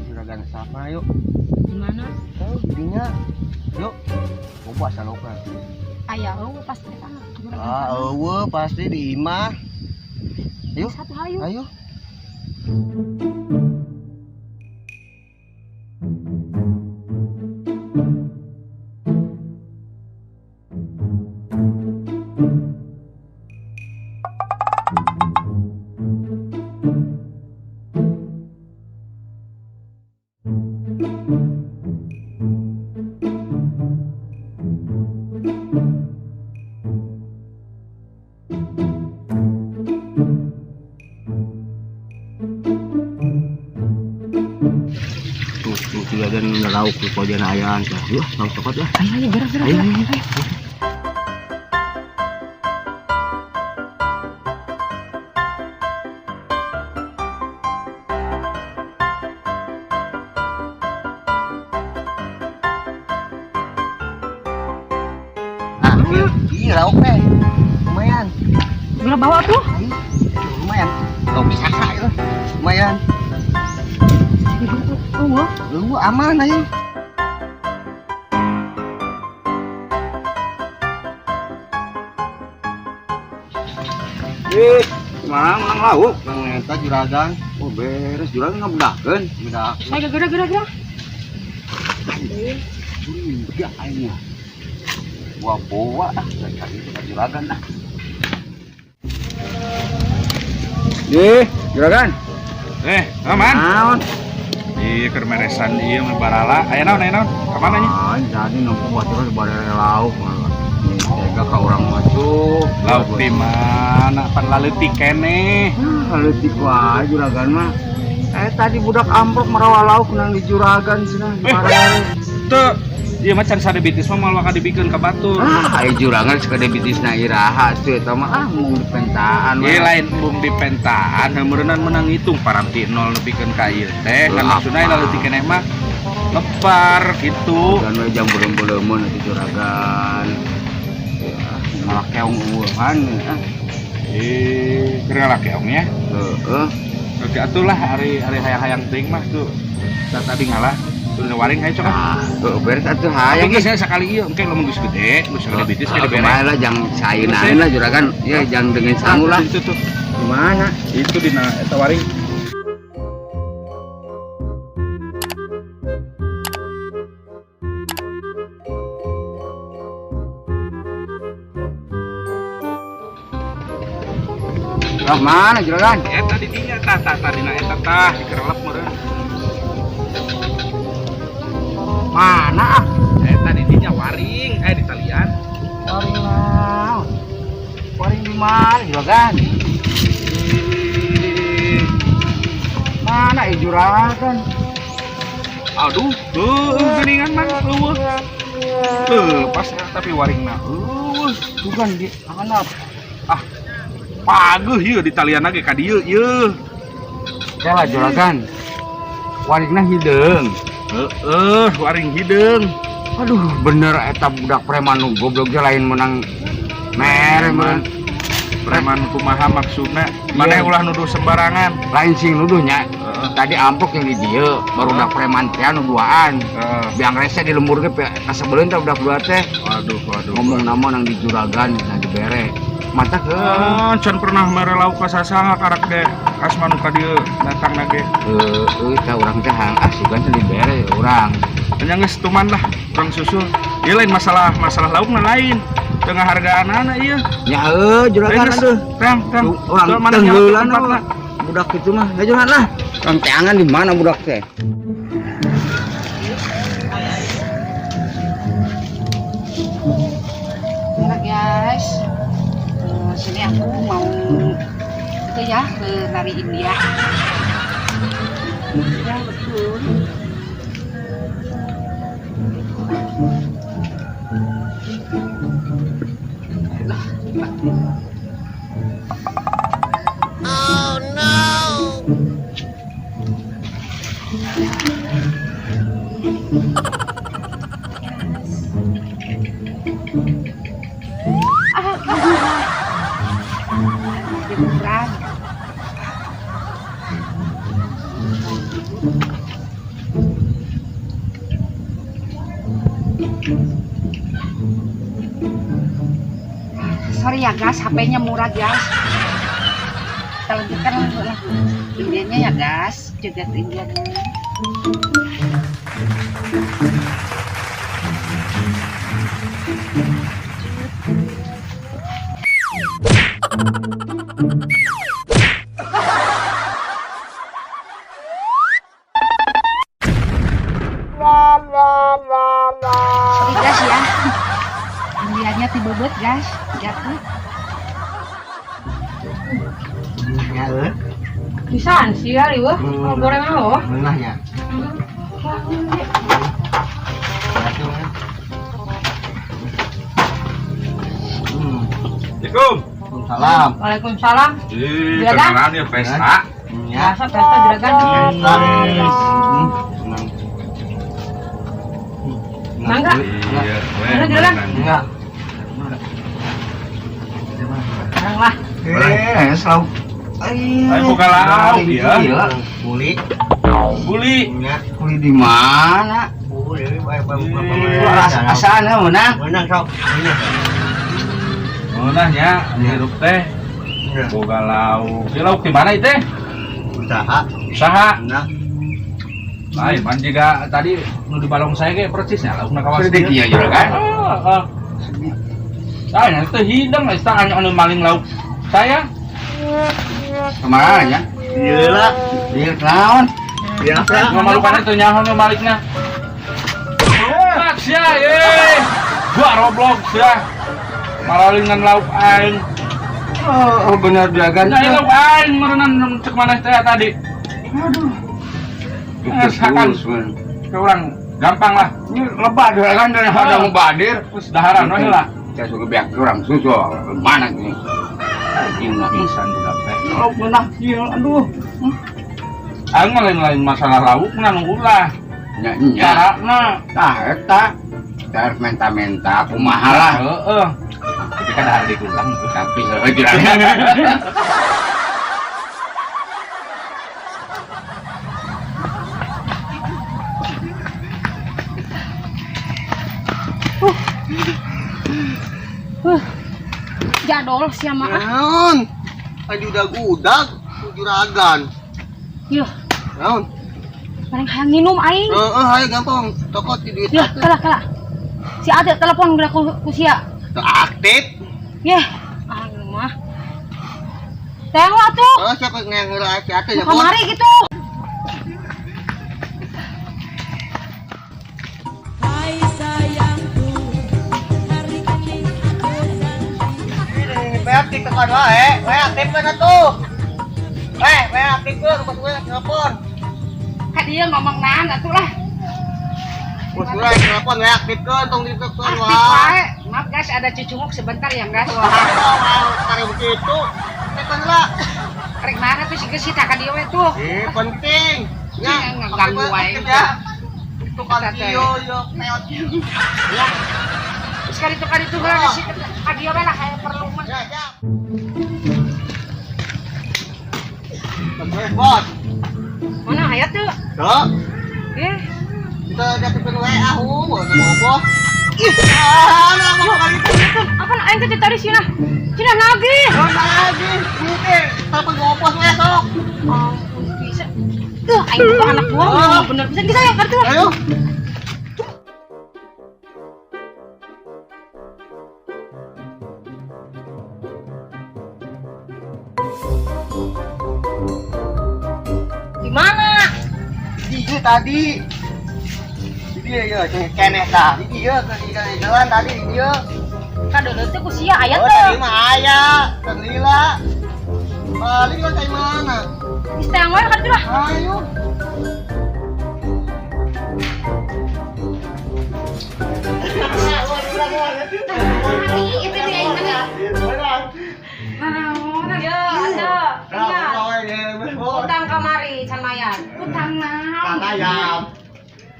Juragan siapa yuk? Di mana? Oh, didinya. Yuk. Bobo asa loka. Aya eueuh pasti eta mah. Juragan Ah, sana. eueuh pasti di imah. Yuk. Satu hayu. Ayo. Tuh, tuh juragan lauk di pojan ayaan. Yuk, langsung cokot lah. Ayo ayo gerak gerak. Ayo, Gerak. ayo, ayo. Ah, iya lauk teh. Lumayan. Gerak bawa tuh. Ayo, lumayan. Lauk saka itu. Lumayan. Eueuh. Lu aman ayo. Ih, mana menang lauk? Nang eta juragan. Oh, beres juragan ngabedakeun. Udah. Ayo gerak gerak gerak. Curiga aing mah. Gua bawa ah, cari itu ka juragan ah. Ih, juragan. Eh, aman. Naon? Iya, keur meresan ieu mah barala. Aya naon, aya naon? Ka mana nya? Ah, jadi nempo batur di bare lauk. Tega ka urang mah tuh. Lauk di mana? Pan laleutik keneh. Ah, leutik wae juragan mah. Eh tadi budak amplop merawa lauk nang di juragan cenah di bare. Teu, ieu mah can sadebitis mah moal waka dibikeun ka batur. Ah, aya juragan sakedebitisna iraha tuh eta mah ah mung dipentaan Ieu lain embung dipentaan, heumeureunan menang ngitung paranti nol nepikeun ka ieu teh. Kan Lah, maksudna apa? laleutik keneh mah lebar gitu. Dan we jam belum-belum atuh juragan. Ya, malah keong eueuhan ah. Eh, keur ngalakeong nya. Heeh. Oke, atulah ari ari hayang-hayang teuing mah tuh. Tadi ngalah. Turun waring hayu cok ah. Ah, tuh beres atuh Hayang hayang. geus saya sakali ieu engke lamun geus gede, geus sadebitis ke dibere. Kumaha lah jang saeuna lah juragan. Ya jang dengan sangu lah. Itu tuh. Gimana? Itu dina eta waring. Lah mana juragan? Eta di dinya tah tah tah dina eta tah dikerelep meureun. Mana ah? Eta di dinya waring, eh di talian. Waring naon? Waring di mana juragan? Ih, Mana eh juragan? Aduh, heueuh geuningan mah eueuh. Heuh, pas tapi waringna eueuh. Bukan di handap. Ah, pageuh ieu di talian lagi ka dieu ieu. Salah juragan. Waringna hideung. Heeh, waring hideung. Aduh, bener eta budak preman nu goblok ge lain menang mere meureun. Preman kumaha maksudna? Maneh Iya. ulah nuduh sembarangan. Lain sing nuduhnya. Heeh. Tadi amplop yang di dieu, baru budak preman teh anu duaan. Heeh. Biang rese di lembur ge kasebeleun teh budak dua teh. Waduh, waduh. Ngomong nama nang di juragan nah dibere. Mata ke Ah, can pernah mere lauk ka sasaha karak ge asmanu ka dieu datang na ge. heueuh teh urang teh hang ah sugan teh dibere urang. Nya geus tuman lah, urang susul. Ieu lain masalah masalah laukna lain. Tengah hargaan anak ieu. Nya heuh juragan aduh. Tang, tang. Urang Tuh, mana nyawa tenggelan tempatna? budak itu mah. Ya juragan lah. Urang teangan di mana budak teh? Gerak guys. Sini aku mau itu ya ke nari India. Ya betul. Lah, Ah, Liburan. Sorry ya guys, HP-nya murah guys. Kita lanjutkan lah Indiannya ya guys, joget Indiannya. Sorry guys ya, Indiannya tibebet guys, jatuh. Ya euy. Pisan sih ya riweuh. Goreng mah oh. Meunah nya. Assalamualaikum. Salam. Waalaikumsalam. Ih, Juragan. kenalan ya pesta. Ya. Biasa pesta juragan. Senang. Mangga. Iya, Mana juragan? Enggak. Barang lah. Selalu. Ayo buka lauk ya. Kuli. Buli. Nya. Kuli di mana? Kuli Asana menang. Menang sok. Meunah nya hirup teh. Boga lauk. Ieu lauk di mana ieu teh? Usaha. Usaha. Nah. Lain man juga tadi nu di balong saya ge persisnya laukna kawas. Sedih ya juragan. Heeh. Lain teh hidang eta anu maling lauk saya. Kemana ya? Iya lah. Iya, naon? Biasa. Ngamalukan itu nyaho nu malikna. Sia ye. Gua Roblox ya. Malalingan lauk aing. Oh, benar juragan. Nah, lauk aing meureunan cek maneh teh tadi. Aduh. Rasakan. Ke orang gampang lah. Ini lebat juragan dan ada mubadir. Terus daharan we lah. Saya suka biak kurang susu. Mana ini? Anjing Pisan budak teh. Lauk meunah ieu, aduh. Aing mah lain-lain masalah lauk mah nu ulah. Nya nya. Carana. Tah eta. Tah menta-menta kumaha lah. Heeh. Tapi kan dahar dikurang. Tapi heueuh juragan. Jadol sia mah. Naon? Adi udag-udag juragan. Yuh, Naon? paling hayang minum aing. Heeh, hayu gampang. Tokot di duit. Yuh, kalah kalah. Si Ade telepon geura ku sia. Teu aktif. Yeh, anu mah. Tengok atuh. Oh, siapa yang ngeula si Ate ya, Bos? Kamari gitu. Ini aktif tekan wae. We aktif kan atuh. We aktif keun bos gue telepon. Kak dia ngomong naon atuh lah. Bos gue telepon we aktif keun tong ditelepon Aktif wae. wae. Maaf guys, ada cucunguk sebentar ya guys. Wah, kare begitu. Telepon lah. Rek mana tuh si gesit ka dieu we tuh. Eh, penting. Ya, Ngeganggu wae. aktif ya. Tukang Eta teh. iyo yo peot. Ya, Sekali itu kali itu lah si ka dieu we lah kayak perlu mah. ya, ya. Bos. Mana aya tuh? Tuh. Eh, Kita dapetin WA hu, bos bos. Ih, ah, mau kali itu. apa aing teh tadi sina? Cina nagih. Oh, lagi. Ini telepon gopos we sok. Ampun bisa. Tuh, aing tuh anak buah Oh. bener bisa kita ya kartu. Ayo. Di mana? Di tadi. Di dia ya, keneh tah. Di dia ke di jalan tadi di dia. Kadeuleu teh ku sia aya Oh, teh. tadi mah aya, teu lila. Paling lah kayak mana? Geus teh wae ka ditu lah. Ayo. Itu dia aing mana? Naon? Ya, ada. Ingat. Utang Utang kamari can mayar. Hutang naon? ayam.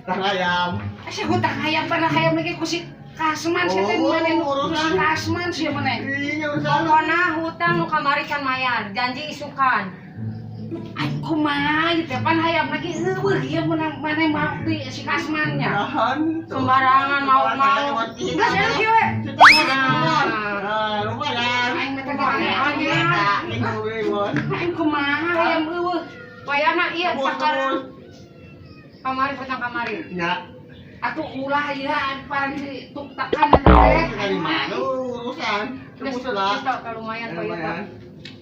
Utang ayam. Asa hutang hayam pernah hayam lagi ku si Kasman sia teh Oh, mana nu urus. Kasman sia mana? Iya, urusan. Pokona hutang nu kamari can mayar, janji isukan. Aing Kumaha ieu teh, pan hayam lagi euweuh ieu menang maneh mau di si Kasmannya. Nahan. Sembarangan mau-mau. Geus enak kieu we. Nah, lumayan. Aing mah teh aneh. Aing kumaha hayam euweuh. Wayahna ieu sakar kamari petang kamari. Ya, Atuh ulah ieu paling dituktakan eta teh. dari mana urusan? Geus Terus lah. geus tau lumayan kok ieu. Lumayan.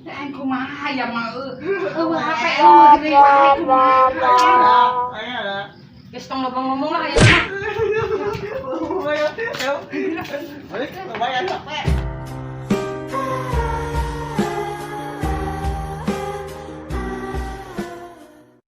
Aing kumaha hayam mah euweuh HP euweuh geuning aing kumaha. Ayo lah. Geus tong loba ngomong lah ayeuna mah. Lumayan. Lumayan, lumayan.